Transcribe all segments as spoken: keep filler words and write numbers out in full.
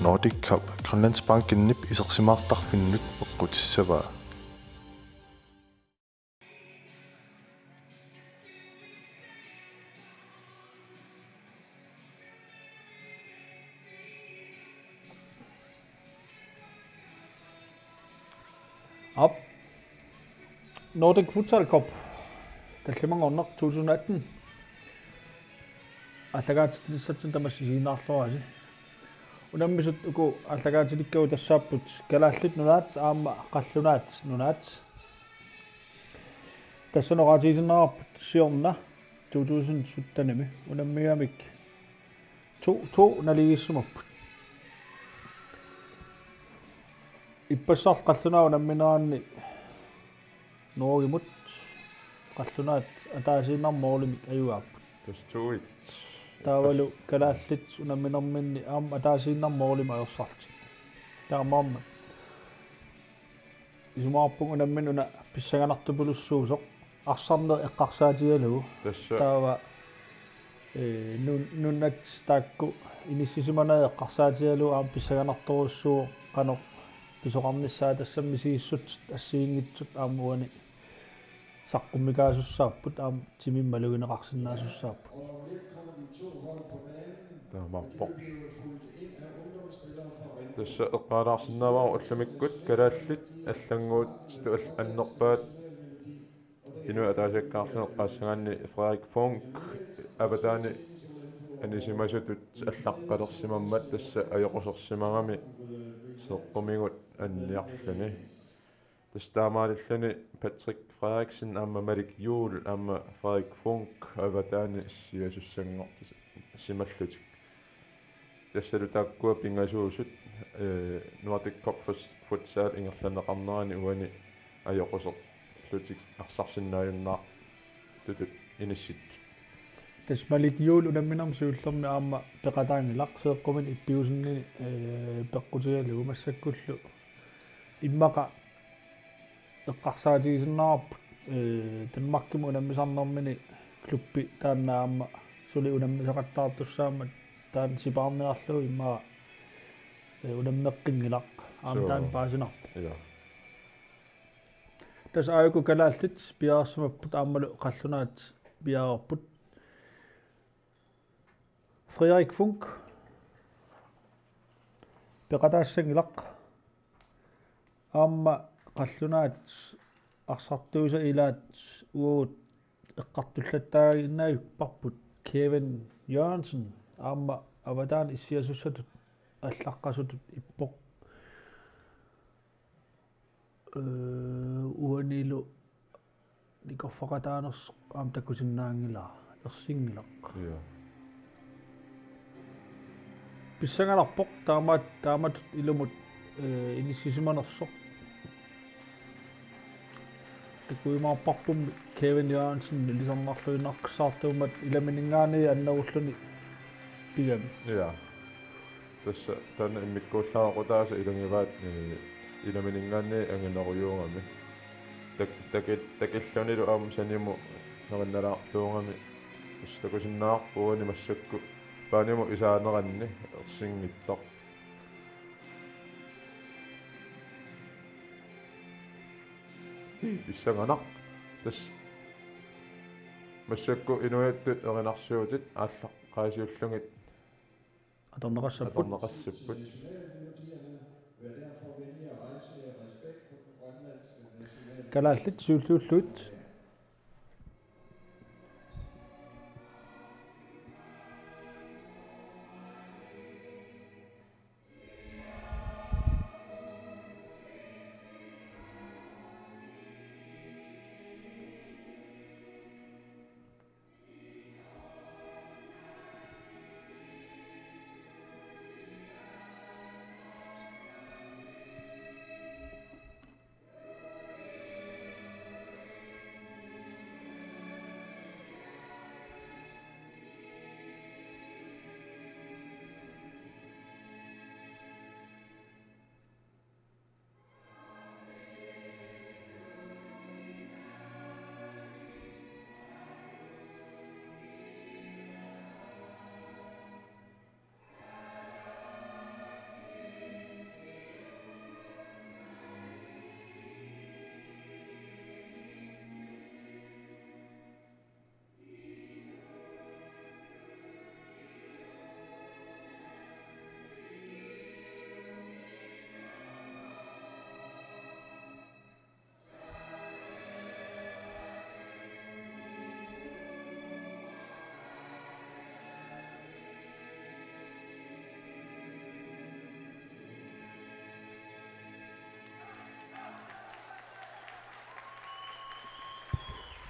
Nordic Cup Grønlandsbankenip isersimaartarfinnut eqqutissavaa. Aap. Nordic Futsal Cup. Tallimanngorneq to tusind atten. Aallakaatitsinissatsinni tamassi isiginnaarluarisi. Unammisut uku aallakaatilikkagut tassaapput Kalaallit Nunaat aamma Qallunaat Nunaat. Tassani oqaatigisinnaarput siorna to tusind syttenimi unammigamik to to naligiissimapput. Ippassaq qallunaat unammineranni Norgemut qallunaat ataasiinnarmik målimik ajugaapput. Tassa to et. Taavalu kalaallit unamminerminni aamma ataasiinnarmik målimik ajorsarlutik. Taamaammat isumaqarpunga unammineq una pissanganartupilussuusoq arsarneq eqqarsaatigalugu. Tassa Taava ee, nun-, nunat taakku inissisimanerat eqqarsaatigalugu aamma pissanganartorujussuuvoq qanoq pisoqarnissaa, tassami misigissutsut assigiinngitsut aamma uani saqqummikaasussaapput, aamma timimik malugineqarsinnaasussaavoq. Taamaappoq. Tassa eqqaalaarsinnaavara ullumikkut kalaallit allannguutitut all-, annerpaat inuit ataasiakkaarluni eqqaassagaanni Frederik Funch avataani anisimasutut allaqqalersimammat, tassa ajoqusersimagami seeqqumigut anniarluni. Tassa taamaalilluni Patrick Frederiksen aamma Malik Juul aamma Frederik Funch avataani issiasussanngorsimallutik. Tassalu taakkua pingasuusut ee, Nordic Cup Futs-, Futsal ingerlanneqarnerani uani ajoquserlutik arsarsinnaajunnaartutut inissittut. Tassa Malik Juul unamminermi siullermi aamma peqataanngilaq seeqquminik ippiusinnini ee, peqqutigalugu, massakkullu immaqa eqqarsaatigisinnaavarput ee, Danmarkimi unammisarnermini klubbi taanna aamma suli unammisaqattaartussaammat taanna sipaarniarlugu immaqa ee, unammeqqinngilaq aamma. Suu. Taanna paasinarpoq. Ja. Tassa aajuku kalaallit piareersimapput aammalu qallunaat piareerput. Frederik Funch peqataassanngilaq. Aamma qallunaat arsartuisa ilaat uagut eqqartullattaaginnavipparput Kevin Jørgensen aamma avataani issiasussatut allaqqasutut ippoq. Ee, uanilu nikorfaqataanersoq aamma takusinnaanngilara, ersinngilaq. Ja. Pissanganarpoq taamaat, taamatut ilumut ee, inissisimanersoq. Takujumaarparpummi Kevin Jørgensen ilisarnarluinnartussaartummat ilamininngaanniit annerulluni pigami. Ja. Tassa taanna immikkuullaaqutaasa ilagivaat ee, ilamininngaanniit anginerujuugami. Tak-, taki-, takillunilu aamma sanimut nerinnalaartuugami. Tassa takusinnaavarput uani massakkut paanimut isaaneranni ersinngitsoq. Pissanganaq. Tassa massakkut inuiattut erinarsuutit aallaqqaasiullugit atorneqassapput. Atorneqassapput. Kalaallit siulliullugit.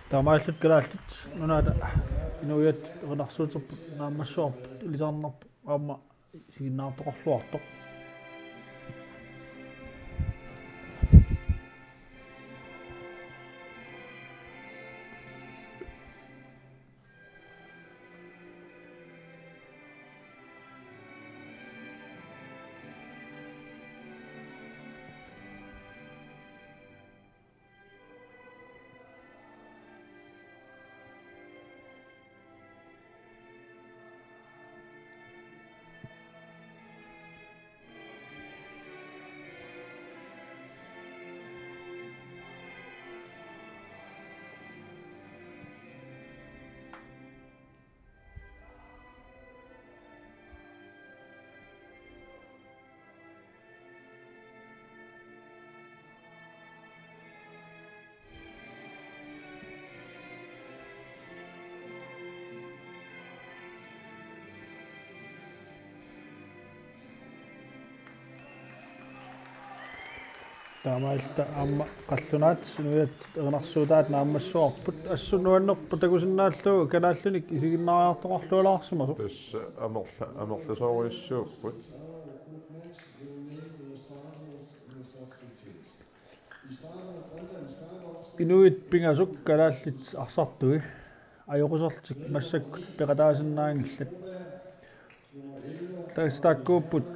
Taamaalillutik Kalaallit Nunaata inuiattut erinarsuuterput naammassuarput ilisarnarpoq aamma isiginnaartoqarluartoq. Taamaalilluta aamma qallunaat inuiattut erinarsuutaat naammassuarput, assut nuannerpoq takusinnaallugu kalaallinik isiginnaariartoqarlualaarsimasoq. Tassa amerla-, amerlasoorujussuupput. Inuit pingasut kalaallit arsartui ajoquserlutik massakkut peqataasinnaanngillat. Tassa taakkuupput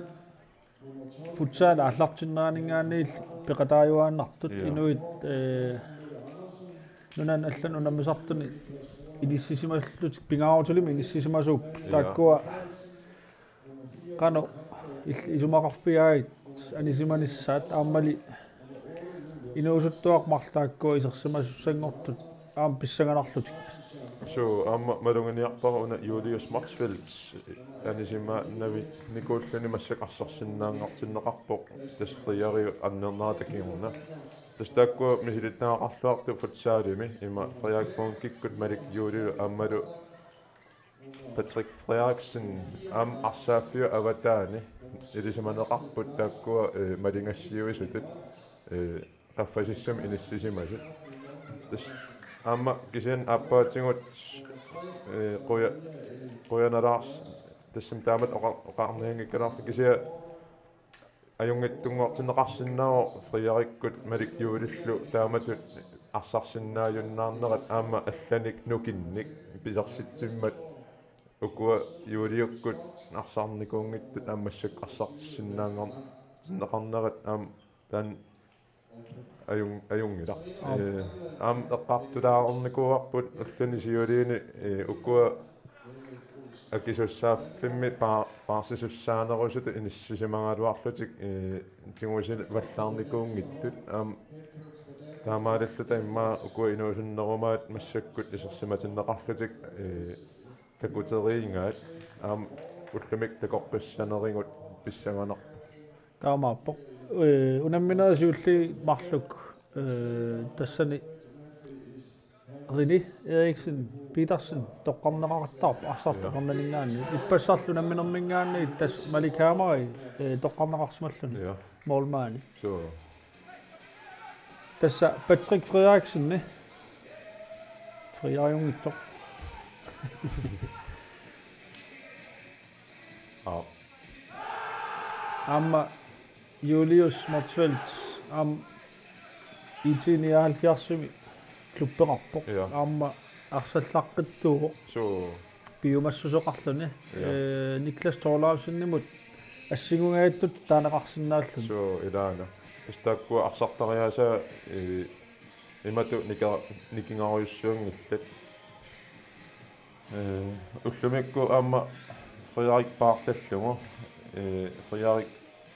futsal aallartinneraninngaanniillu peqataajuaannartut. Joo. Inuit, eh, nunani allanut unammisartuni inissisimallutik pingaaruteqarluni inissisimasuupput. Joo. Taakkua qanoq il-, isumaqarfigaagit anisimanissaat aammali inuusuttuarmar taakkua isersimasussanngortut aamma pissanganarlutik. Suu, aamma maluginiarpara una Julius Motzfeldt anisimaannavinnikuulluni massakkut arsarsinnaanngortinneqarpoq, tassa Frederikkut annernera takiorna. Tassa taakkua misilittagaqarluartut futsalimi, ima Frederik Funkikkut Malik Juulilu aammalu Patrick Frederiksen aamma arsaaffiup avataani ilisimaneqarput taakkua, eh, maligassiuisutut, eh, qaffasissumik inissisimasut. Tassa aamma kisianni aappaatigut, eh, quja-, qujanalaars-, tassami taamatut oqa-, oqarnianngikkaluarlugu kisianni ajunngitsunngortinneqarsinnaavoq Frederikkut Malik Juulillu taamatut arsarsinnaajunnaarnerat aamma allanik nukinnik pilersitsimmat ukua Juuliukkut arsarnikuunngitsut aamma massakkut arsartissinnaanngor-, tinneqarnerat aamma taanna ajun-, ajunngilaq. Aap. Eh, aamma eqqartulaarnikuuarput ulluni siuliini, eh, ukua akisussaaffimmi paa-, paarsisussaanerusutut inissisimagaluarlutik, eh, tigusivallaarnikuunngitsut. Aamma taamaalilluta immaqa ukua inuusunnerumaat massakkut isersimatinneqarlutik, eh, takuteriigaat aamma ullumikkut takoqqissanerivut pissanganarpoq. Taamaappoq. Eh, unamminerit siulliit marluk, eh, tassani Rene Eriksen Petersen toqqarneqaqattaarpoq arsartoq. Joo. Akornanninngaanniit. Ippassarlu unamminerminngaanniit tassa Malik Hammeri, eh, toqqarneqarsimalluni. Joo. Målmandi. Suu. Tassa Patrick Frederiksen, ne? Frederiksen. Aap. Aamma Julius Motzfeldt, aamma IT nioghalvfjerdsimi klubbeqarpoq. Joo. Aamma arsallaqqittuuvoq. Suu. Piumassuseqarluni. Joo. Eh, Niklas Thorleifsenimut assingugajattut taaneqarsinnaalluni. Suu, ilaana. Tassa taakkua arsartariaasaat, eh, imatut nika-, nikingarujussuanngillat. Eh, ullumikkut aamma Frederik paarlallugu, eh, Frederik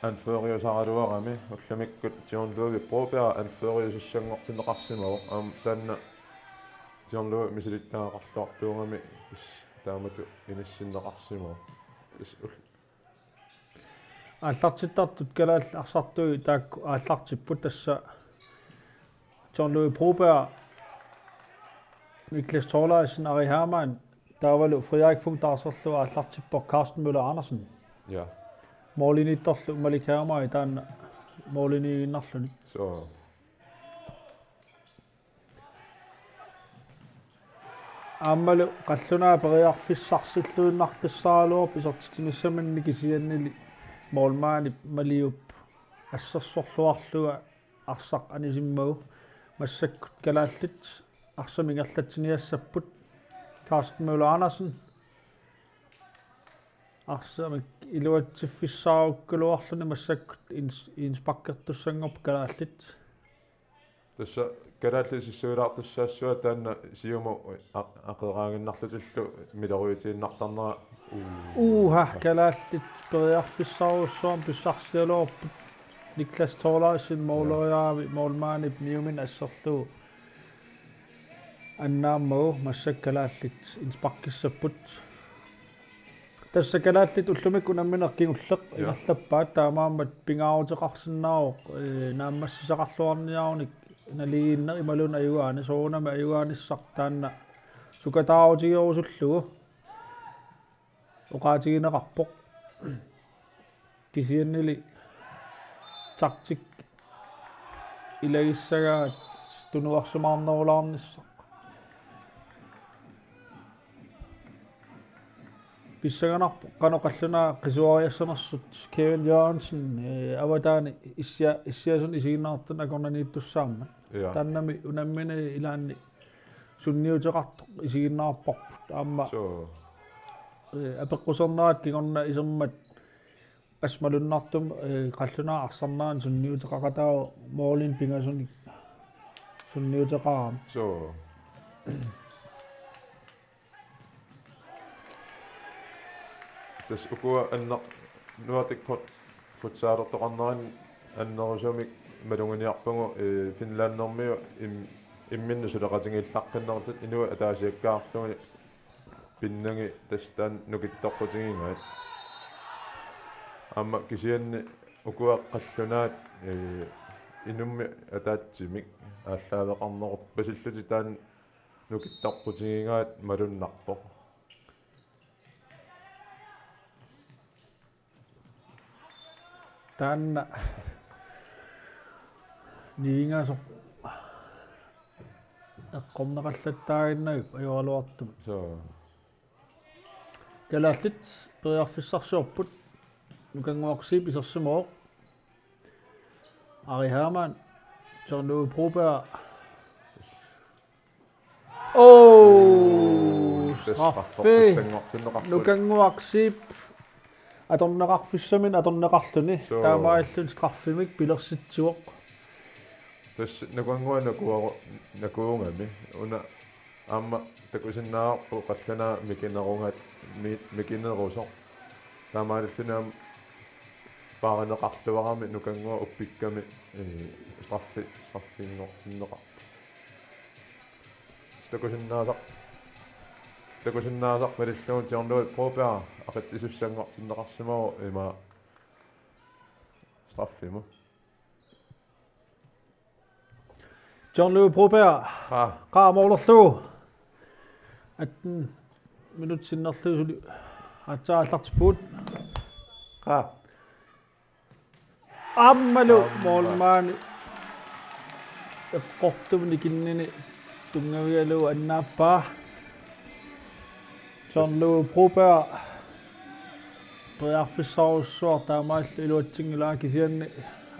anføreriusaraluarami ullumikkut John Ludvig Broberg anføreriusussanngortinneqarsimavoq, aamma taanna John Ludvig misilittagaqarluartuugami tassa taamatut inissinneqarsimavoq. Tassa ul-, aallartittartut kalaallit arsartui taakku aallartipput, tassa John Ludvig Broberg, Niklas Thorleifsen, Ari Hamann, taavalu Frederik Funk taarserlugu aallartippoq Carsten Møller Andersen. Ja. Målimiittorlu Malik Hammeri taanna målimiiginnarluni. Suu. Aammalu qallunaat periarfissarsilluinnaqqissaaraluarput isertitsinissaminnik kisiannili målmandip Maliup assersorluarlunga arsaq anisimmagu. Massakkut kalaallit arsamik ingerlatsiniassapput. Carsten Møller Andersen. Arsamik iluatsiffissaarukkaluarluni massakkut ins-, indsparkertussanngorput kalaallit. Tassa kalaallit sissuilaartussaassavaat taanna siumut a-, aqeraaginnarlutillu miloriutiinnartarnera. Uu. Uha, kalaallit periarfissarujussuarmik pissarsialuarput Niklas Thorleifsen måleriaavik målmandip niuminik asserlugu annaammagu massakkut kalaallit indsparkissapput. Tassa kalaallit ullumikkut unammineq kingulleq. Ja. Ingerlappaat taamaammat pingaaruteqarsinnaavoq, ee, naammassisaqarluarniarunik naligiinneq imaluunniit ajugaaneq, soorunami ajugaanissaq taanna sukataarutigerusullugu oqaatigineqarpoq. Kisiannili taktik ilagissagaat tunuarsimaarnerulaarnissaq. Pissanganarpoq qanoq qallunaat qisuariassanersut. Kevin Jørgensen, ee, avataani issia-, issiasuni isiginnaartuni akornanniittussaammat. Ja. Taannami unammineq ilaanni sunniuteqartoq isiginnaarparput. Aamma, suu, ee, apeqqusernerat kingorna isermat assut malunnartumik, ee, qallunaat arsarneranni sunniuteqaqataavoq målinik pingasunik sunniuteqarami. Suu. Tassa ukua anner-, Nordic Fut-, Futsalertoqarnerani annerusumik maluginiarpugut, ee, Finlandermiut im-, imminnut suleqatigiillaqqinnerullutik inuit ataasiakkaarlugit pinnagit tassa taanna nukittoqqutigigaat. Aamma kisianni ukua qallunaat, ee, inummik ataatsimik aallaaveqarneruppasilluni taanna nukittoqqutigigaat malunnarpoq. Taanna nivingasoq eqqorneqallattaaginnavippoq ajoraluartumik. Suu. Kalaallit periarfissarsiorput. Nukannguaq Zeeb isersimavoq. Ari Hamann, John Louis Broberg. Åh, straffe. Straffe. Nukannguaq Zeeb atorneqarfissaminut atorneqarluni. Suu. Taamaalilluni straffimik pilersitsivoq. Tassa nukannguaq nakuaru-, nakuugami. Una aamma takusinnaavarput qallunaat mikinerugaat, mi-, mikinerusoq. Taamaalilluni aamma paarineqarluarami nukannguaq uppikkami, ee, straffi-, straffinngortinneqarpoq. Takusinnaasaq, takusinnaasaq malillugu John Louis Broberg aqitsisussanngortinneqarsimavoq ima straffimut. John Louis Broberg. Aa. Qaa målerlugu. Atten minut sinnerlugu suli aatsaat aallartippugut. Qaa. Aammalu. Aamma. Målmandi eqqortumik nikinnini tunngavigalugu annaappaa. John Louis Broberg periarfissarujussuaq taamaalillutik iluatsinngilaa kisianni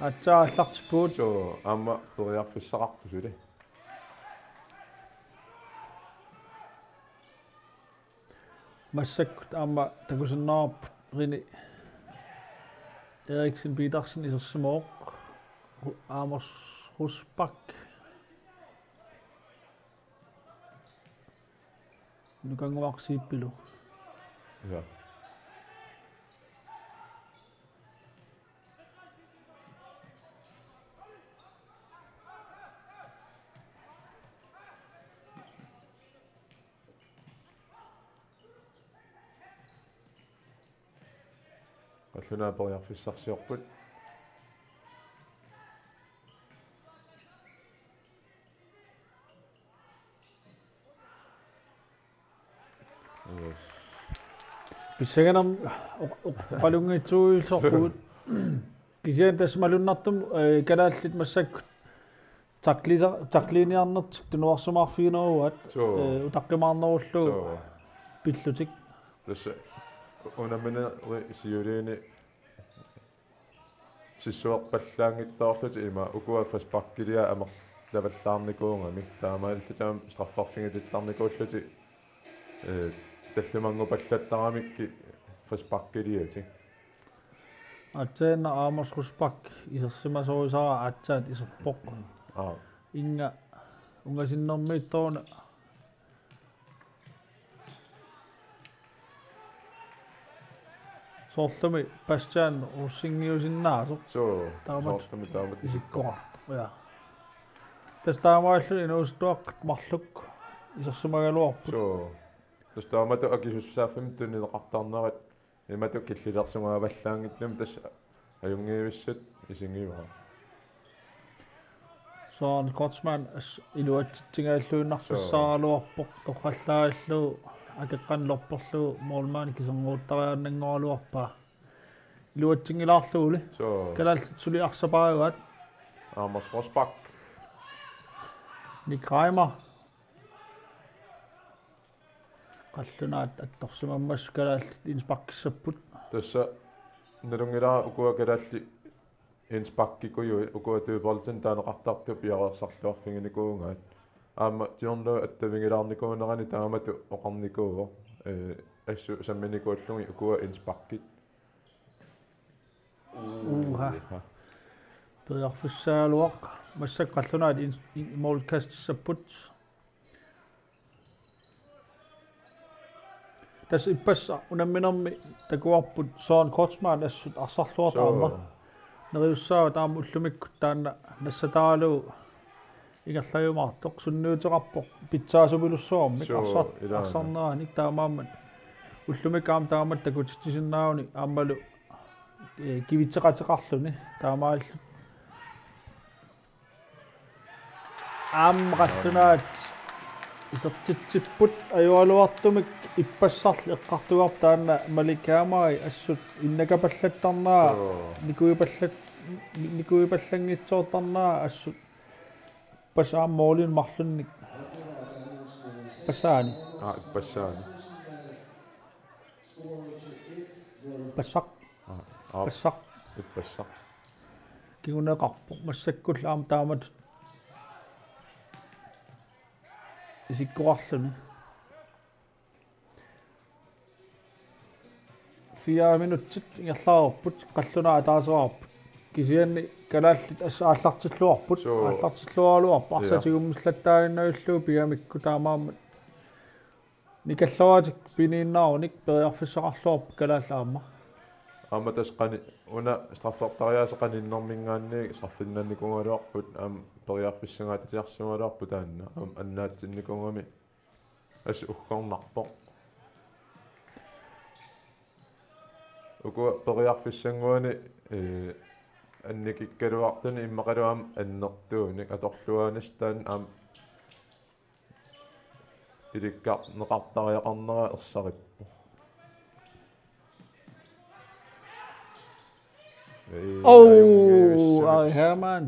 aatsaat aallartippugut. Suu, aamma periarfissaqarpoq suli. Massakkut aamma takusinnaavarput Rene Eriksen Petersen isersimavoq. Ru-, Amos Rosbach. Nukannguaq Zeebilu. Ja. Qallunaat periarfissarsiorput. Yes. Pissanganarmi oq-, oq-, oqalunngitsuusorpugut. Kisianni tassa malunnartumik, ee, kalaallit massakkut taklisa-, takliniarnertik tunuarsimaarfigineruaat. Suu. Eh, utaqqimaarnerullugu. Suu. Pillutik. Tassa unamminerit siuliini sissuerpallaanngitsoorlutik ima ukua frisparkiliat amerlavallaarnikuugamik. Taamaalillutik aamma strafferfigitittarnikuullutik, eh, tallimanngupallattaramikku frisparkiliatik. Aatsaat Amos Rosbach isersimasorisara aatsaat iserpoq. Aa. Inga ungasinnermiittoq una. Soorlumi Bastian Rosing-iusinnaasoq. Suu, taamatut soorlumi taamatut isikkoqartoq. Ja. Tassa taamaalilluni inuusuttuaqqat marluk isersimagaluarput. Suu. Tassa taamatut akisussaaffimmi tunineqartarnerat imatut killilersugaavallaanngitsumik tassa ajunngivissut isigivara. Søren Kreutzmann as-, iluatsitsingajalluinnartussaagaluarpoq, torrallaarillugu akeqqanik lorperlugu målmandi kisernuuttariaannanngoraluarpaa. Iluatsinngilaarluguli. Suu. Kalaallit suli arsapaagaat. Amos Rosbach. Nick Reimer. Qallunaat attorsimammassuk kalaallit indsparkissapput. Tassa nalunngilara ukua kalaallit indsparkikujuit ukua dødboldinik taaneqartartut piareersarluarfiginikuugaat. Aamma tiornlu attavigilaarnikuunerani taamatut oqarnikuuvoq. Eh, assut samminikuullugit ukua indsparkit. Uha. Uha. Periarfissaagaluaq. Massakkut qallunaat in-, in-, målkastissapput. Tassa ippassaq unamminermi takuarput Søren Kreutzmann assut arsarluartoq. Suu. Aamma neriussaavoq taama ullumikkut taanna nassataagalugu ingerlajumaartoq sunniuteqarpoq pitsaasupilussuarmik. Suu, arsar-, ilaana. Arsarneranik taamaammat ullumikkut aamma taamatut takutitsisinnaagunik aammalu, eh, kivitseqateqarluni taamaalillutik. Aamma qallunaat isertitsipput ajoraluartumik ippassarli eqqartugarput taanna Malik Hammari assut innakapallattarnera. Suu. Nikuipallat-, ni-, nikuipallanngitsoortarnera assut ippassaq aamma målinik marlunnik. Ippassaq aani. Aa, ippassaq aani. Ippassaq. Aa, aa. Ippassaq. Ippassaq. Kinguneqarpoq massakkullu aamma taamatut isikkoqarluni. Fire minutsit ingerlareerput, qallunaat ataaseqarput. Kisianni kalaallit assut aallartilluarput. Suu. Aallartilluaraluarput. Ja. Arsaq tigummilaartaaginnarlugu pigamikku taamaammat. Nikalluatik piniinnaarunik periarfissaqarluarput kalaallit aamma. Aamma tassa qani-, una straffertariaaseq qaninnerminngaanniit straffinnannikuugaluarput aamma periarfissangaatsiarsimagaluarpoq taanna. Aamma annaatsinnikuugami assut uggornarpoq. Ukua periarfissannguani, eh, annikikkaluartuni immaqalu aamma annertuunik atorluaanissaq taanna aamma ilikkarneqartariaqarnera ersarippoq. Ee, oh, ajunngivissumik. Ari Hermann.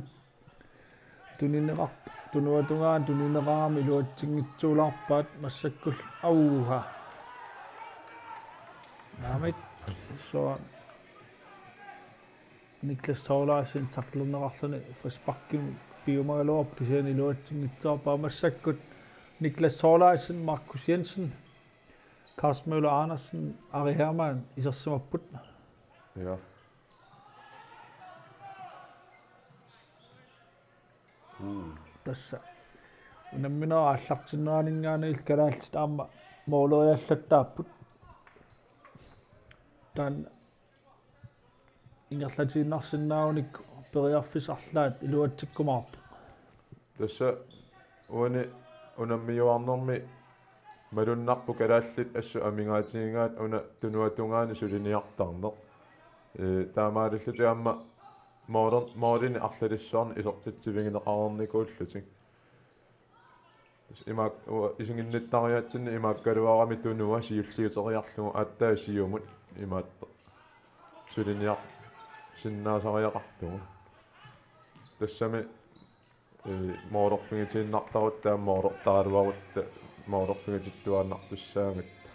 Tunineqar-, tunuatungaani tunineqarami iluatsinngitsoorpaat massakkullu. Auha. Naamik. Så Niklas Thorleifsen taklerneqarluni frisparkimik piumagaluarpoq kisianni iluatsinngitsoorpaa massakkut. Niklas Thorleifsen, Markus Jensen, Carsten Møller Andersen, Ari Hermann isersimapput. Ja. Mm. Tassa. Unammineq aallartinneraninngaanniit kalaallit aamma måleriallattaapput. Taanna ingerlatiinnarsinnaagunik periarfissaq arlaat iluatsikkumaarpoq. Tassa uani unammiuarnermi malunnarpoq kalaallit assut amigaatigigaat una tunuatungaani suliniartarneq. Ee, taamaalillutik aamma måler-, målinik arlalissuarnik isertitsivigineqareernikuullutik. Imaak-, u-, isiginnittariaatsinni imaakkaluarami tunua siulliuteriarlugu aatsaat siumut imaattoq suliniarsinnaasariaqartugut. Tassami Ee, moororfigitiinnartarutta aamma moorortaraluarutta moororfigitittuaannartussaagatta.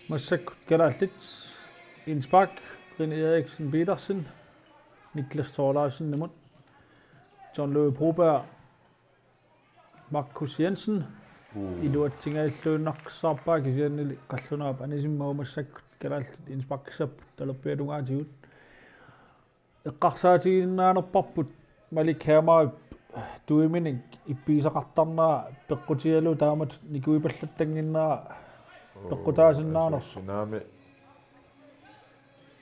Massakkut kalaallit: Jens Bak, René Eriksen Petersen, Niklas Thorleifsenimut, John Louis Broberg, Markus Jensen. Uu. Iluatsingajalluinnaqqissaarpaa, kisiannili qallunaap anisimmagu massakkut kalaallit innsparkissapput talerpiatungaatigut. Eqqarsaatiginnaanerparput Malik Hermanip tuiminik ippigisaqartarnera peqqutigalugu taamatut nikuipallattannginnera peqqutaasinnaanersoq. Sinaami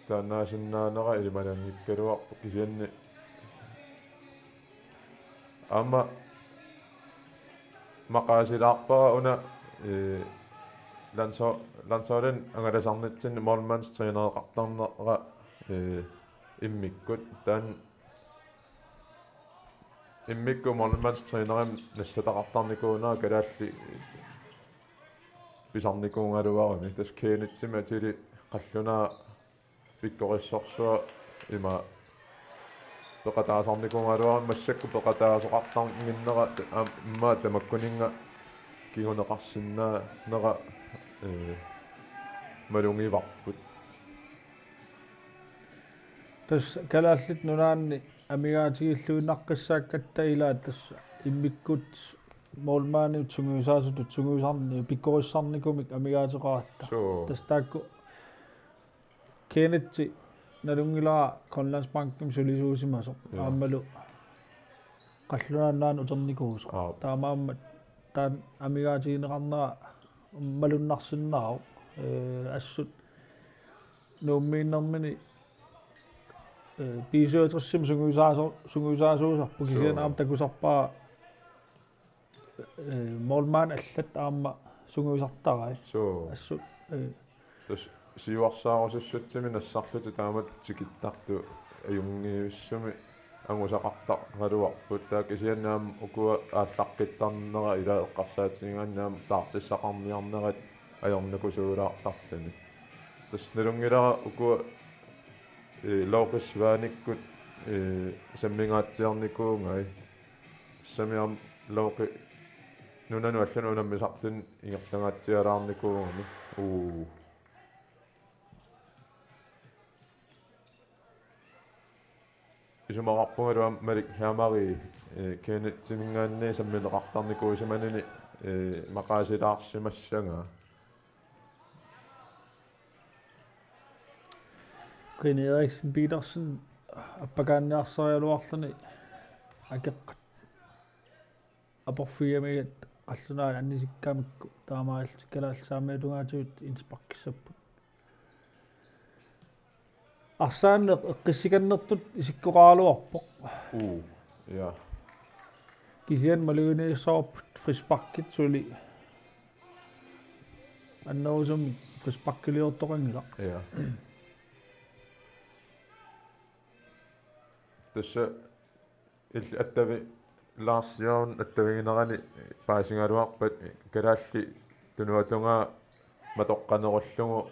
taannaasinnaanera ilimananngikkaluarpoq, kisianni aamma maqaasilaarpara una, ee, landsho-, landsholdini angalasarnitsinni målmandstrænereqartarnera, ee, immikkut. Taanna immikkut målmandstrænerimik nassataqartarnikuunera kalaallit pisarnikuugaluaruni. Tassa Kennethimik atili qallunaat pikkorissorsuaq ima peqataasarnikuugaluaruni, massakkut peqataasoqartarnera aamma tamakkuninnga kinguneqarsinnaanera, ee, malugivarput. Tassa Kalaallit Nunaanni amigaatigilluinnaqqissaakkatta ilaat tassa immikkut målmandit sungiusaasutut sungiusarni pikkorissarnikumik amigaateqaratta. Suu. Tassa taakku Kenneth nalunngilara Grønlandsbankimi sulisuusimasoq. Joo. Aammalu Qallunaat Nunaannut uternikuusoq. Aap. Taamaammat taanna amigaatigineqarnera malunnarsinnaavoq. Ee, assut Nuummiinnermini, ee, B syvogtresimi sungiusaaso-, sungiusaasuusarpoq. Suu. Kisianni aamma takusarpara, ee, målmandit allat aamma sungiusartarai. Suu. Assut, ee. Tassa siuarsaarusussatsinni nassarlutik taamatut tikittartut ajunngivissumik angusaqartaraluarput. Taava kisianni aamma ukua aallaqqittarnera ila eqqarsaatigigaanni aamma taartissaqarniarnerat ajornakusuulaartarluni. Tassa nalunngilara ukua, ee, Lauritz Svanikkut, ee, sammingaatsiarnikuugai. Tassami aamma Lauritsi nunanut allanut unammisartunut ingerlangaatsialaarnikuugami. Uu. Isumaqarpungalu aamma Malik Hermanip, ee, Kennethiminngaanniit sammineqartarnikuusimanini, ee, maqaasilaarsimassagaa. René Eriksen Petersen appakaanniarsarigaluarluni akeqqat aporfigigamigaat qallunaat anisikkamikku, taamaalillutik kalaallit saammiatungaatigut innsparkissapput. Arsaanneq eqqissikannertut isikkoqaraluarpoq. Uu, ja. Kisianni maluginiassavarput frisparkit suli annerusumik frisparkiliortoqanngilaq. Ja. Tassa illit attavi-, Lars Jørgen attaviginerani paasigaluarpat kalaallit tunuatungaa matoqqanerullugu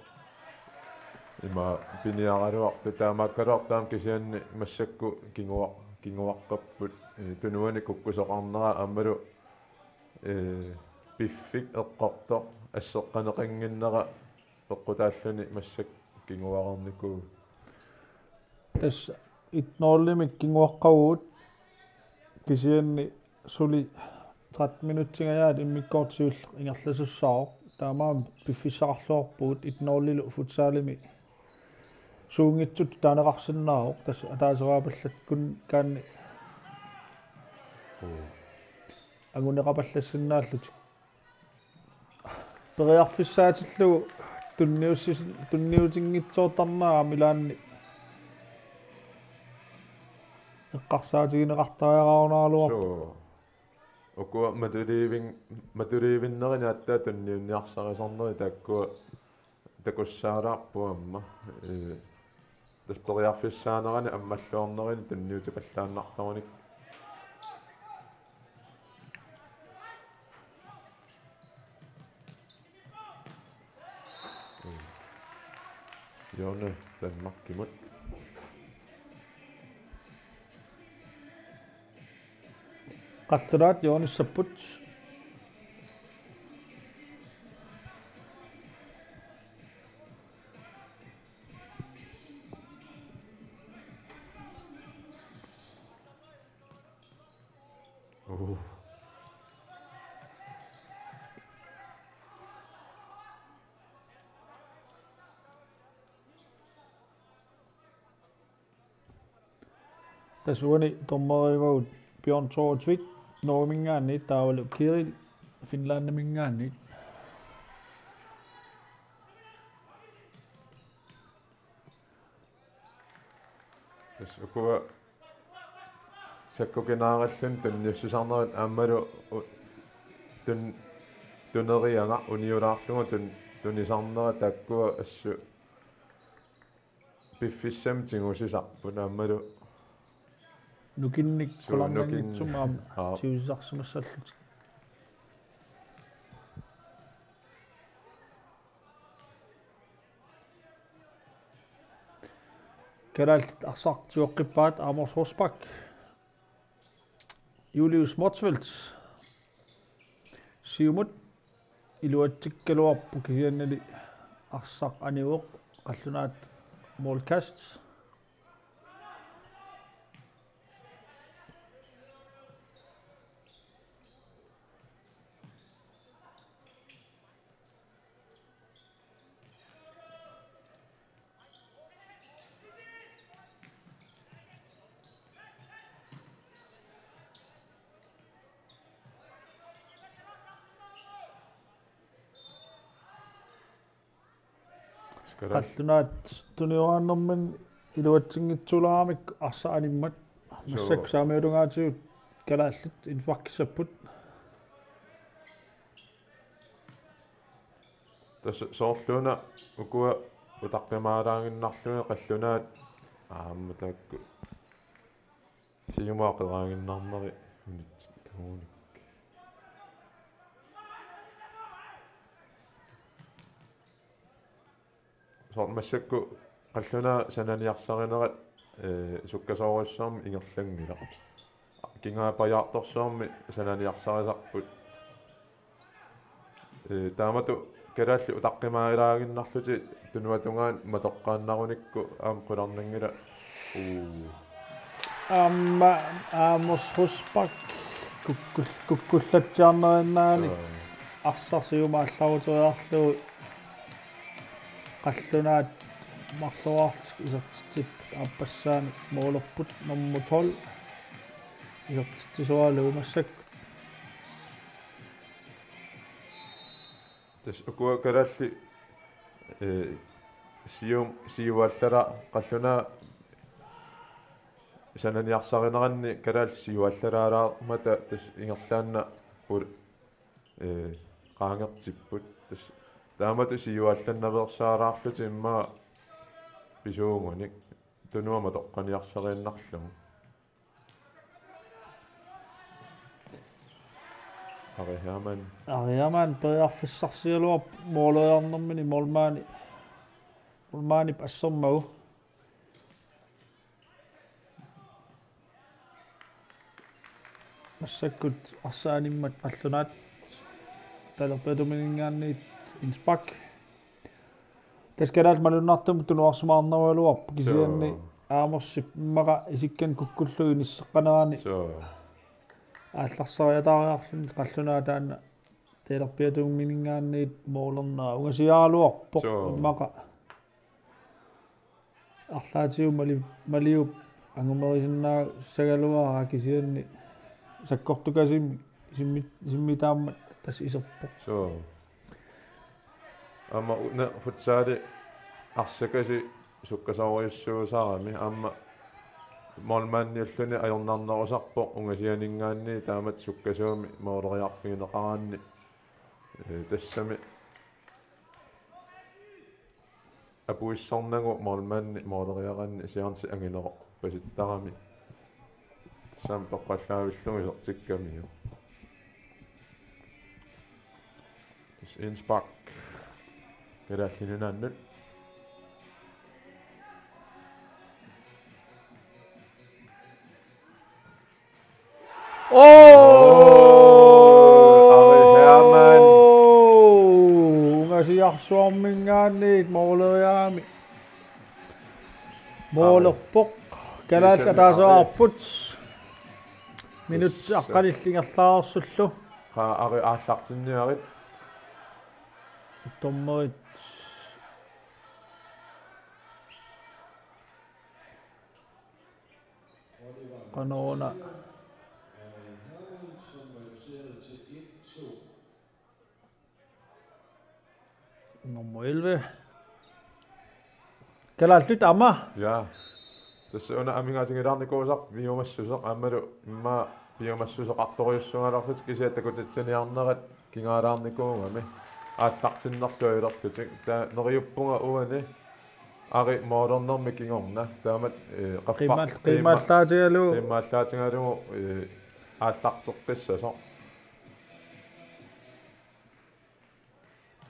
ima piniaraluartut, taamaakkaluartoq aamma kisianni massakkut kinguar-, kinguaqqapput, ee, tunuani kukkusoqarnera aammalu, ee, piffik eqqortoq asseqqaneqannginnera peqqutaalluni massakkut kinguareernikuuvoq. Tassa et nul-imik kinguaqqavugut, kisianni suli tretten minutsingajaat immikkoortoq siulleq ingerlasussaavoq. Taamaammat piffissaqarluarpugut et nul-ilu futsalimi suunngitsutut taaneqarsinnaavoq, tassa ataaseraapallakkut kaanni anguneqapallassinnaalluni. Periarfissaatillugu tunniussis-, tunniutinngitsoortarnera aamma ilaanni eqqarsaatigineqartariaqarunaaraluarpoq. Suu. Ukua matuliivin-, matuliivinnerini aatsaat tunniunniarsarisarnerit taakkua takussaalaarput aamma. Ee, tassa periarfissaanerani ammalluarnerini tunniutipallaannartaruni. Hjørne, Danmarkimut. Qallunaat hjørnissapput. Uh. Tassa uani dommeriumagut Bjørn Thor Tvedt, Norgeminngaanniit, taavalu Kirill Finlandiminngaanniit. Tassa ukua sakkukinaaralluni tunniussisarnerit aammalu u-, tun-, tuneriagaq uniulaarlugu tun-, tunisarnerat taakkua assut piffissami tigusisarput aammalu nukinnik suu, nukin-, qularnanngitsumik aamma aap, tigusisarsimassallutik. Kalaallit arsaq tigoqqippaat, Amos Rosbach, Julius Motzfeldt. Siumut iluatsikkaluarpoq kisiannili arsaq anivoq, qallunaat målkast. Skal der? Qallunaat tuniorarnermini iluatsinngitsuulaaramik arsaq animmat. Suu. Massakkut saamiutungaatigut kalaallit infarkissapput. Tassa soorluuna ukua utaqqimaalaaginnarlugit qallunaat aamma taakku siumut aqeraaginnarneri unitsittuunik. Soorlu massakkut qallunaat sananiarsarinerat, ee, sukkasoorujussuarmik ingerlanngilaq. Kingaapajaartorsuarmik sananiarsarisarput. Ee, taamatut kalaallit utaqqimaalaaginnarlutik tunuatungaanut matoqqaannarunikku aamma qularnanngilaq. Uu. Aamma Amos Rosbach kukkul-, kukkullatsiarnerinnaanik. Suu. Arsaq siumut aallaruttoriarlugu qallunaat marluartik isertitsipput, aappassaanik målerput nummer tolv. Isertitsisualu massakkut. Tassa ukua kalaallit, ee, sium-, siuaallala-, qallunaat sananiarsarineranni kalaallit siuaallalaalaarmata tassa ingerlaannaq pul-, ee, qaangertipput. Tassa taamatut siuaallannaveersaalaarlutik immaqa pisuugunik tunuamik matoqqaniarsariinnarlugu. Ari Hermann. Ari Hermann periarfissarsigaluarpoq måleriarnermini målmandi. Målmandip assermagu. Massakkut arsaq animmat qallunaat. Talerpiatumininngaanniit indspark. Tassa kalaallit malunnartumik tunuarsimaarnerugaluarput kisianni. Suu. Amosip immaqa isikkanik kukkullugu inisseqqanerani. Suu. Aallarsariataariarluni qallunaat taanna talerpiatumininngaanniit målernera ungasiaraluarpoq. Suu. Immaqa arlaatigut Mali-, Maliup angumerisinnaassagaluaraa kisianni sakkortukasimmik isimmi-, isimmittaammat tassa iserpoq. Suu. Aamma una futsali arsakasik sukkasoorujussuusarami aamma målmandiulluni ajornarnerusarpoq ungasianinngaanniit taamatut sukkasuumik måleriarfigineqaraanni. Ee, tassami apuissornagu målmandi måleriaranni seance angineroq pasittarami. Tassami toqqallavillugu isertikkamiuk. Tassa indspark. Kalaallit Nunaannut. Åh, Arsuarminngaanniit mooleriarami. Moolerpoq. Kalaallit ataaseqarput. Minutsit aqqanillit ingerlaarsullu. Qaa, Ari aallartinniarit. Dommerit. Qanoruna. Nummer elleve. Kalaallit aamma. Ja. Tassa una amigaatingilaarnikuusaq piumassuseq aammalu immaqa piumassuseqartorujussuugaluarlutik kisianni takutitsiniarnerat kingaalaarnikuugami. Aallartinnerlu ajulerlutik. Taava neriuppunga uani Ari moolernermi kingorna. Taamatut, eh, qaffa-, qiimmaal-, qiimma-, qiimmallaatigalugu. Qiimmallaatigalugu, eh, aallarteqqissasoq.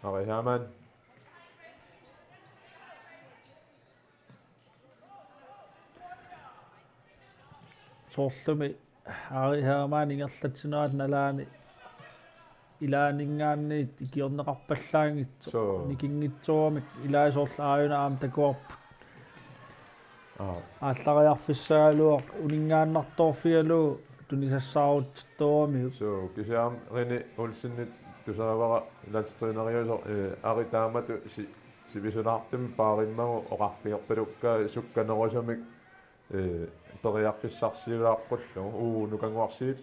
Ari Hermann. Soorlumi Ari Hermann ingerlatsinerat nalaani ilaaninngaanniit ikiorneqarpallaanngitsoq. Suu. Nikinngitsoorami ilai soorlu aajuna aamma takuarput. Aa. Aallariarfissagaluaq uninngaannartoorfigalugu tunisassaarutittooramiuk. Suu, kisianni René Olsenip tusagara landstrænerusoq, eh, Ari taamatut si-, sivisulaartumik paarimmagu oqarfigerpalukkaa sukkanerusumik, eh, periarfissarsiulaaqqullugu. Uu, Nukannguarsiit.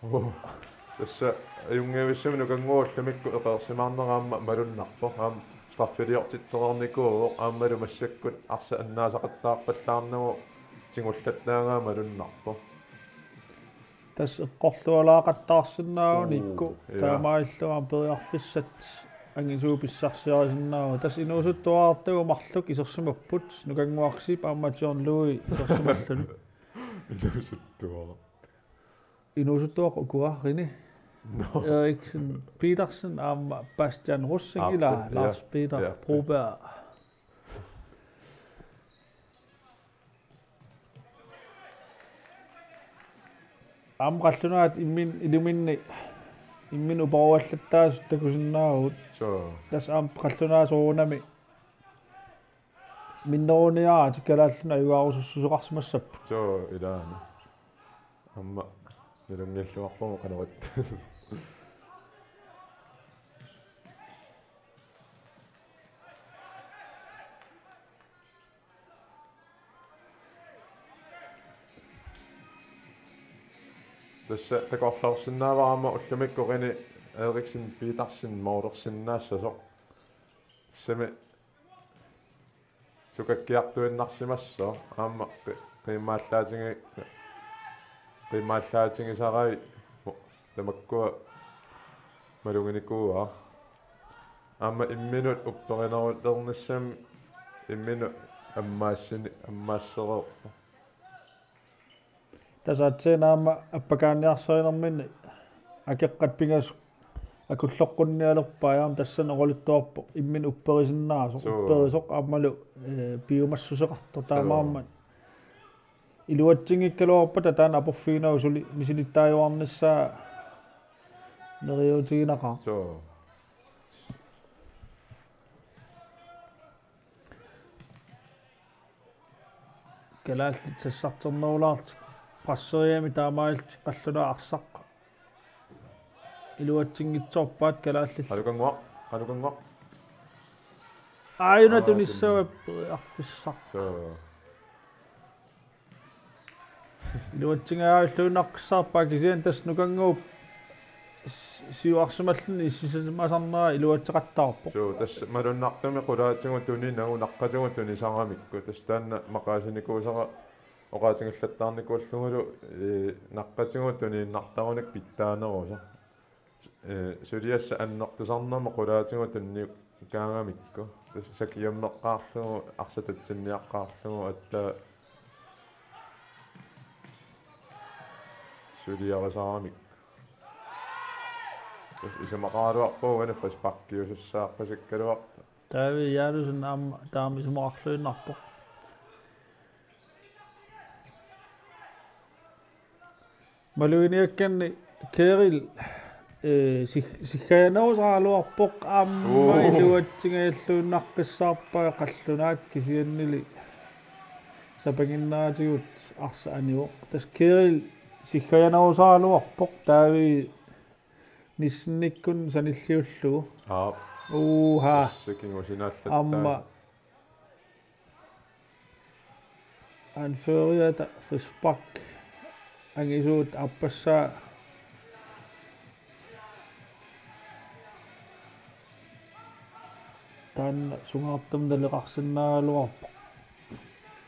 Uu, tassa ajunngivissumik Nukannguaq ullumikkut eqeersimaarnera aamma malunnarpoq. Aamma straffeliortitsereernikuuvoq aammalu massakkut arsaq annaasaqattaarpallaarnagu tigullattaagaa malunnarpoq. Tassa eqqorlualaaqattaarsinnaavunikku. Uu, ja. Taamaalillugu aamma periarfissat angisuut pissarsiarisinnaavugut. Tassa inuusuttuarartagut marluk isersimapput, Nukannguarsiip aamma John Louis isersimalluni. Inuusuttuaraq. Inuusuttuaq ukua, René. Nå. Eriksen Petersen aamma Bastian Rosing. Aa, ilaa, ja, Lars Peter, ja, Broberg. Aamma qallunaat immin-, iluminni imminut uparuallattaasut takusinnaavugut. Suu. Tassa aamma qallunaat soorunami minneruniaraatik kalaallinut ajugaarusussuseqarsimassapput. Suu, ilaana. Aamma nalunngilluarpugut qanoq. Tassa takorloorsinnaavara aamma ullumikkut René Eriksen Petersen moolersinnaassasoq. Tassami sukakkiartuinnarsimassooq aamma qi-, qiimmaallaatigi-, qiimmaallaatigisimasarai mu-, tamakkua maluginikuuara. Aamma imminut upperinerulernissamut imminut ammaassini-, ammaassereerpoq. Tassa aatsaat aamma appakaanniarsarinerminni akeqqat pingasut akulloqqunnialerpai aamma tassani oqaluttuarpoq imminut upperisinnaasoq. Suu. Upperisoq aammalu, eh, piumassuseqartoq. Suu. Taamaammat iluatsinngikkaluarpata taanna aporfiginagu suli misilittaajuarnissaa neriuutiginaqaaq. Suu. Kalaallit sassarternerulaarlutik presseriami taamaalillutik qallunaat arsaq iluatsinngitsoorpaat kalaallit. Qanukannguaq, qanukannguaq. Aajuna. Aa, tunissavaa tun-, periarfissaq. Suu. Iluatsingajaajulluinnaqqissaarpaa kisianni tassa Nukannguup s-, siuarsimalluni issisimasarnera iluatseqattaarpoq. Suu, tassa malunnartumik qulaatigut tuninagu naqqatigut tunisaramikku. Tassa taanna maqaasinikuusara oqaatigillattaarnikuullugulu, ee, naqqatigut tuniinnartarunik pitsaanerusoq. Ee, suliassaq annertusarnermut qulaatigut tunniukkaagamikku. Tassa sakiammeqqaarlugu, arsaq tatsinniaqqaarlugu, aatsaat suliarisaramikku. Tassa isumaqaraluarpoq uani frisparkiusussaaqqasikkaluartoq. David Janussen aamma taama isumaqarluinnarpoq. Maluginiakkanni Keril Ee, sig-, siggajanerusaraluarpoq aamma. Oo. Iluatsingajalluinnaqqissaarpaa qallunaat kisiannili sapaginneratigut arsaq anivoq. Tassa Kirill siggajanerusaraluarpoq David Nissenikkut sanilliullugu. Aap. Uha. Tassa kingusinallattaasa. Aamma anføreriata frispark angisuut aappassaa. Taanna sungaartumik naleqarsinnaagaluarpoq.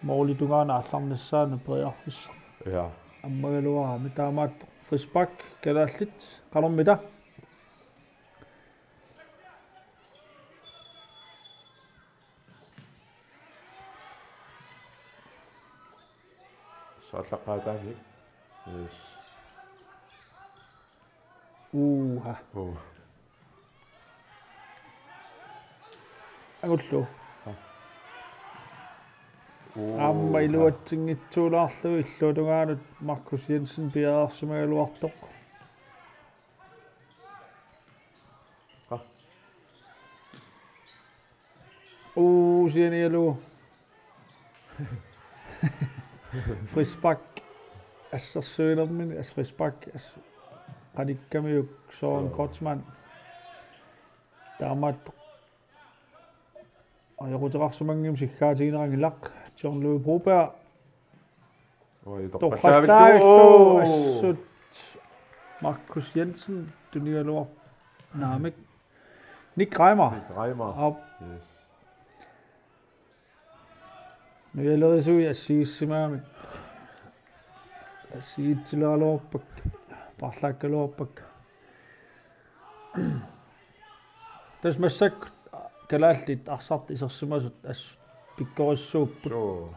Målip tungaanut aallarnissaanut periarfissaq. Ja. Ammagaluarami taamaattoq frispark kalaallit qanormita. Saallaqqaataani. Yes. Uha. Oo. Angullu. Aa. Oo. Aamma iluatsinngitsoorlugu illuatungaanut Markus Jensen piareersimagaluartoq. Aa. Uu, sianialu. Frispark. Assersuinermini, as frispark, as qanikkamiuk Søren Kreutzmann. Taamaattoq. Ajoquteqarsimanngimmat siggaatigineqanngilaq. John Louis Broberg. Oi, torrallaavittu. Torrallaavittu. Oo. Assut. Markus Jensen, tunigaluar-, naamik. Nick Reimer. Nick Reimer. Aap. Yes. Nujalerisaat assigiissimagamik. Assigiitsileraluarpakka. Paarlaakkaluarpakka. Tassa massakkut kalaallit arsartut isersimasut assut pikkorissuupput. Suu.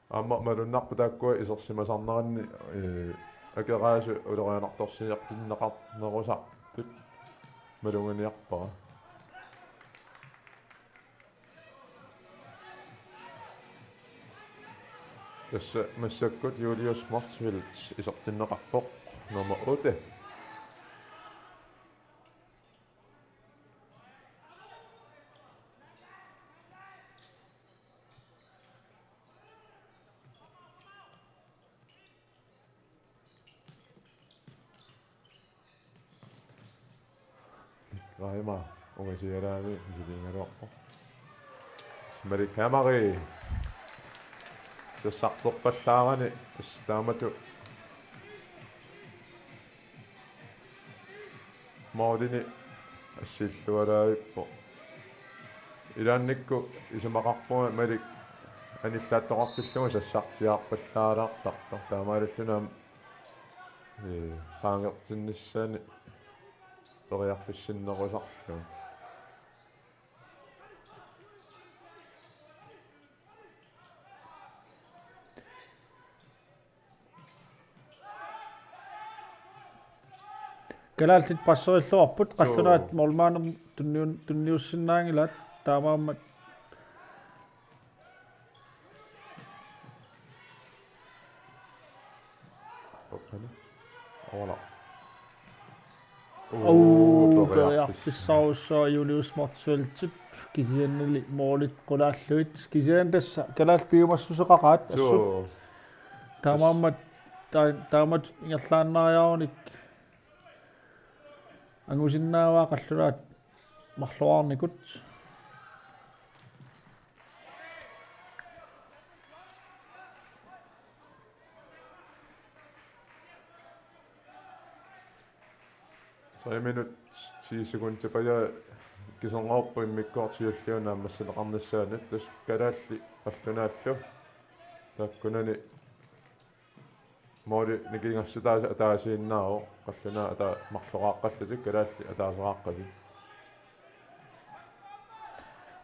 Aamma malunnarpoq taakkua isersimasarneranni, ee, Akeraasut ulorianartorsiortinneqarnerusartut maluginiarpara. Tassa massakkut Julius Motzfeldt isertinneqarpoq, nummer otte. Nick Reimer, ungasiaraami misiliigaluarpoq. Malik Hamari. Sassartorpallaarani tassa taamatut målini assiillualaavippoq. Ilaannikkut isumaqarpunga Malik anillaattoqartillugu sassartiaarpallaalaartartoq. Taamaalilluni aamma, ee, qaangertinnissaani periarfissinnerusarlugu. Kalaallit passerilluarput. Suu. Qallunaat målmandimut tunniun-, tunniussinnaanngilaat, taamaammat. Oqana. Ola. Uu, uu, periarfissaq. Periarfissarujussuaq Julius Motzfeldtip kisiannili målit qulaallugit. Kisianni tassa kalaallit piumassuseqaqaat. Suu. Assut. Taamaammat ta-, taamatut ingerlaannariarunik angusinnaavaa qallunaat marloriarnikut. Tre minut, ti sekundit tilbage. Kiserngorpu immikkoortiulliuna naammassineqarnissaanut, tassa kalaallit qallunaallu taakkunani måli nikingassutaasa ataasiinnaavoq, qallunaat ataa-, marloriaaqqallutik, kalaallit ataaseqaaqqatik.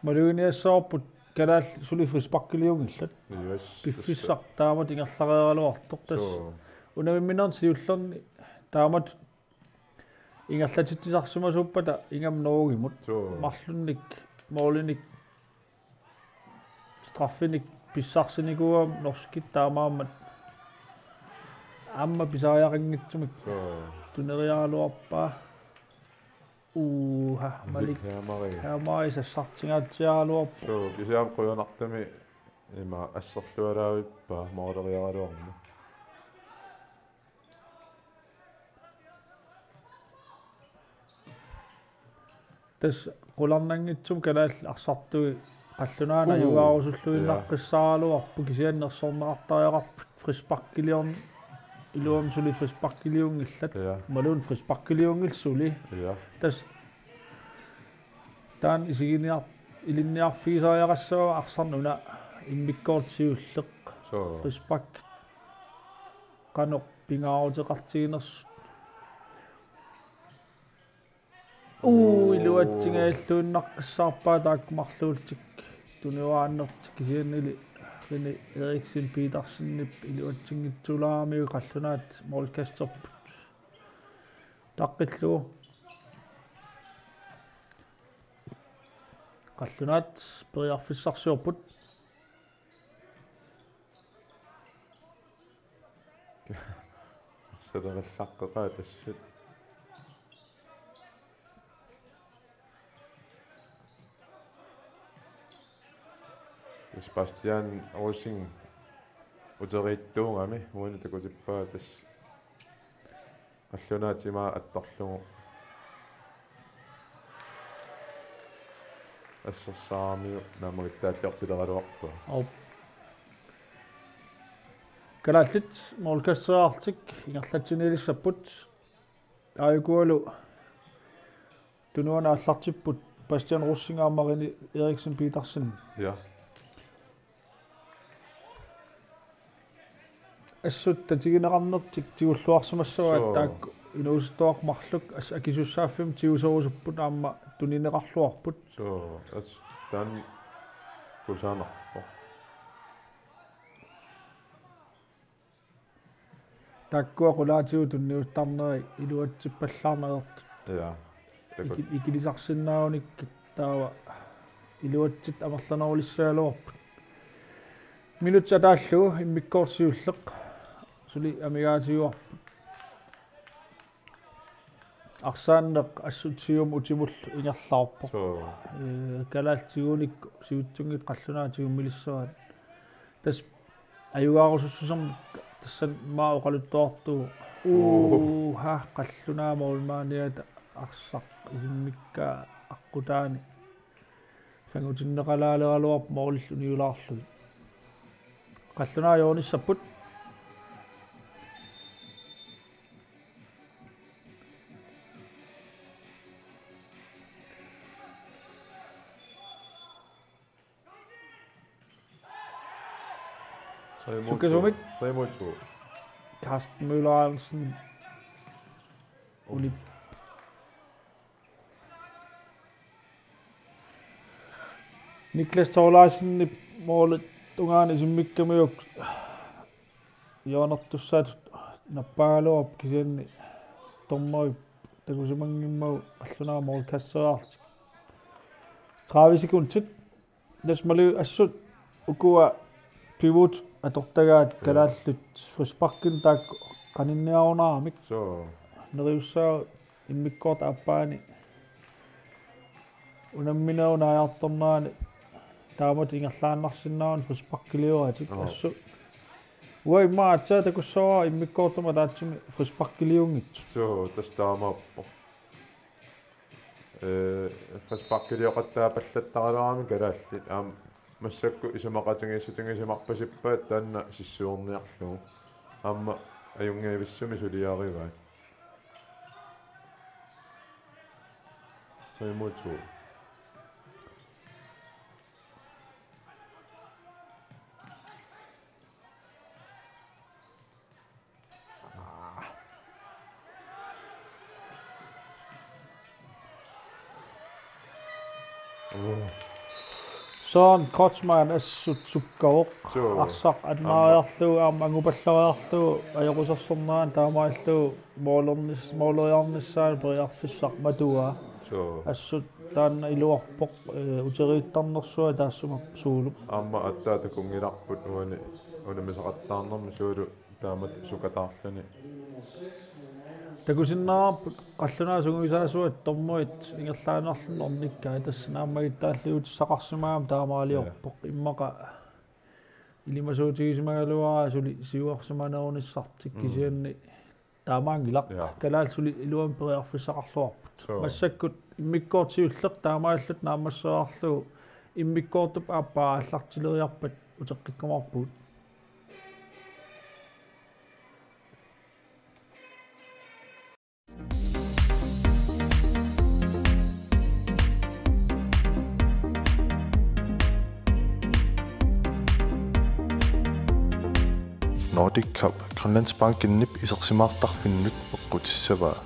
Maluginiassavarput kalaallit suli frisparkiliunngillat. Yes. Piffissaq tassa taamatut ingerlareeraluartoq tassa. Suu. Unamimminerni siullerni taamatut ingerlatitsisarsimasuuppata ingammik Norgemut. Suu. Marlunnik, målinik, straffinik pissarsinikuugamik norskit taamaammat aamma pisariaqanngitsumik. Soo. Tuneriaraluarpaa. Uha, Malik. Hermari. Hermari sassartingaatsiaraluarpoq. Soo, kisianni qujanartumik ima asserlualaavippaa mooleriaraluarmat. Tassa qularnanngitsumik kalaallit arsartui qallunaanut Uu. Ajugaarusulluinnaqqissaaraluarput kisianni nersorneqartariaqarput frisparkiliorn-, iluamik suli frisparkiliunngillat. Ja. Imaluunniit frisparkiliunngillat suli. Ja. Tassa taanna isiginiar-, ilinniarfigisariaqassavara arsarneq una immikkoortoq siulleq. Soo. Frispark qanoq pingaaruteqartiginersut. Uu, iluatsinngilluinnaqqissaarpaa taakku marluullutik tuniuaannartik kisiannili René Eriksen Petersenip iluatsinngitsuulaaramiuk qallunaat målkasterput. Taqqillugu. Qallunaat periarfissarsiorput. Arsalerallaqqa qaatassut. Sebastian Rosing uteriittuugami uani takutippaa tassa. Qallunaat imaa attorlugu. Assersaaramiuk naammagittaalliortileraluarpaa. Au. Kalaallit målkasteriarlutik ingerlatsiniilissapput. Aajukualu tunuani aallartipput Bastian Rosing aamma René Eriksen Petersen. Ja. Assut tatigineqarnertik tigulluarsimassavaat. Soo. Taakku inuusuttuarmalluk as-, akisussaaffimmik tiguserusupput aamma tunineqarluarput. Soo, as-, taanna kusanarpoq. Taakkua qulaatigut tunniuttarnerat iluatsippallaarneq ajortut. Ja. Takut. Iki-, ikilisarsinnaagunikkit taava iluatsit amerlanerulissagaluarput. Minutsit ataallugu immikkoortoq siulleq. Suli amigaatigivarput. Arsaanneq assut siumut utimullu ingerlaarpoq. Soo. Ee, kalaallit tigunikku sivitsunngitsut qallunaat tigummilissavaat. Tassa ajugaarusussusermik tassani immaqa oqaluttuartuuvoq. Uu. Uha, qallunaat målmandiata arsaq isimmikkaa aqqutaani sangutinneqalaaleraluarpoq målillu uniulaarlugit. Qallunaat ajornissapput. Tre mod to. Sukkasuumik. Tre mod to. Carsten Møller Hansen. Uli. Niklas Thorleifsenip målip tungaanut isimmikkamiuk hjørnertussaatut nappaagaluarpoq kisianni dommerip takusimanngimmagu qallunaat målkasteriarlutik. Tredive sekundit. Tassa Malik assut ukua pivot atortagaat. Ja. Kalaallit frisparkinik taakku qaninniarunaramik. Soo. Neriussaaq immikkoortut aappaanni unamminerup naajartornerani taamatut ingerlaannarsinnaanera frisparkiliugatik. Joo. Assut. Uanga immaqa aatsaat takussavara immikkoortumi ataatsimik frisparkiliunngitsut. Soo, tassa taamaappoq. Ee, frisparkilioqattaapallattaraluarami kalaallit. Aamma massakkut isumaqatigiissutigisimapasippaat taanna sissuerniarlugu. Aamma ajunngivissumik suliarivaat. Tre mod to. Søren Kreutzmann assut sukkavoq. Soo. Arsaq annaariarlugu aamma angupallariarlugu ajoqusersornerani taamaallugu målernis-, måleriarnissaanut periarfissaq matuaa. Suu. Assut taanna iluarpoq, eh, uteriittarnersuaq taassuma suulup. Aamma aatsaat takunngilarput uani unammisaqattaarnermi suulu taamatut sukataarluni. Takusinnaavarput qallunaat sungiusaasuat tormuit ingerlaannarluni ornikkaat, tassa naammagittaalliutissaqarsimagami taamaaliorpoq. Immaqa ilimasuutigisimagaluaraa suli siuarsimanerunissartik. Mm. Kisianni taamaanngilaq. Ja. Kalaallit suli iluamik periarfissaqarluarput. Suu. Massakkut immikkoortoq siulleq taamaalilluta naammasseriarlugu immikkoortup aappaa aallartileriarpat uteqqikkumaarpugut. Nordic Cup Grønlandsbankenip isersimaartarfinnut eqqutissavaa.